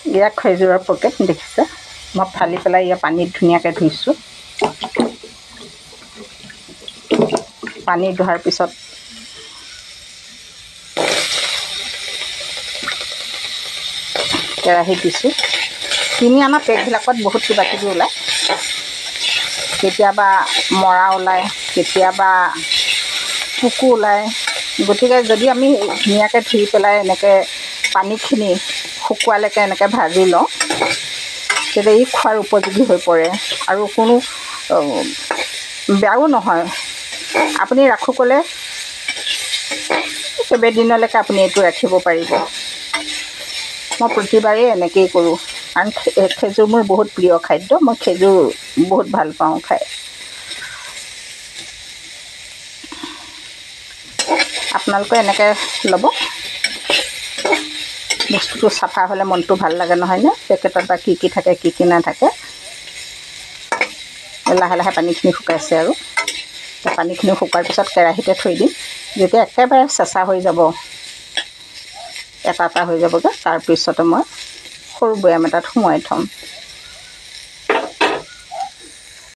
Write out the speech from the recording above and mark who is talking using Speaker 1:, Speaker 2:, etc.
Speaker 1: ইয়াক খেজুৰৰ পকেট দেখিছে, মই ফালি পেলাই ইয়াৰ পানীত ধুনীয়াকৈ ধুইছোঁ। পানী ধোৱাৰ পিছত কেৰাহীত দিছোঁ। কিনি অনা পেকবিলাকত বহুত কিবা কিবি ওলায়, কেতিয়াবা মৰা ওলায়, কেতিয়াবা পোকো ওলায়। গতিকে যদি আমি ধুনীয়াকৈ ধুই পেলাই এনেকৈ পানীখিনি শুকোৱালৈকে এনেকৈ ভাজি লওঁ, তেতিয়া ই খোৱাৰ উপযোগী হৈ পৰে আৰু কোনো বেয়াও নহয়। আপুনি ৰাখোঁ ক'লে কেইবাদিনলৈকে আপুনি এইটো ৰাখিব পাৰিব। মই প্ৰতিবাৰেই এনেকৈয়ে কৰোঁ, কাৰণ খেজুৰ মোৰ বহুত প্ৰিয় খাদ্য। মই খেজুৰ বহুত ভাল পাওঁ খাই। আপোনালোকে এনেকৈ ল'ব, বস্তুটো চাফা হ'লে মনটো ভাল লাগে নহয়নে? পেকেটত বা কি কি থাকে কি কি নাথাকে। লাহে লাহে পানীখিনি শুকাইছে আৰু পানীখিনি শুকোৱাৰ পিছত কেৰাহীতে থৈ দিম। যেতিয়া একেবাৰে চেঁচা হৈ যাব, এটা এটা হৈ যাবগৈ, তাৰপিছতে মই সৰু বৈয়াম এটাত সুমুৱাই থ'ম।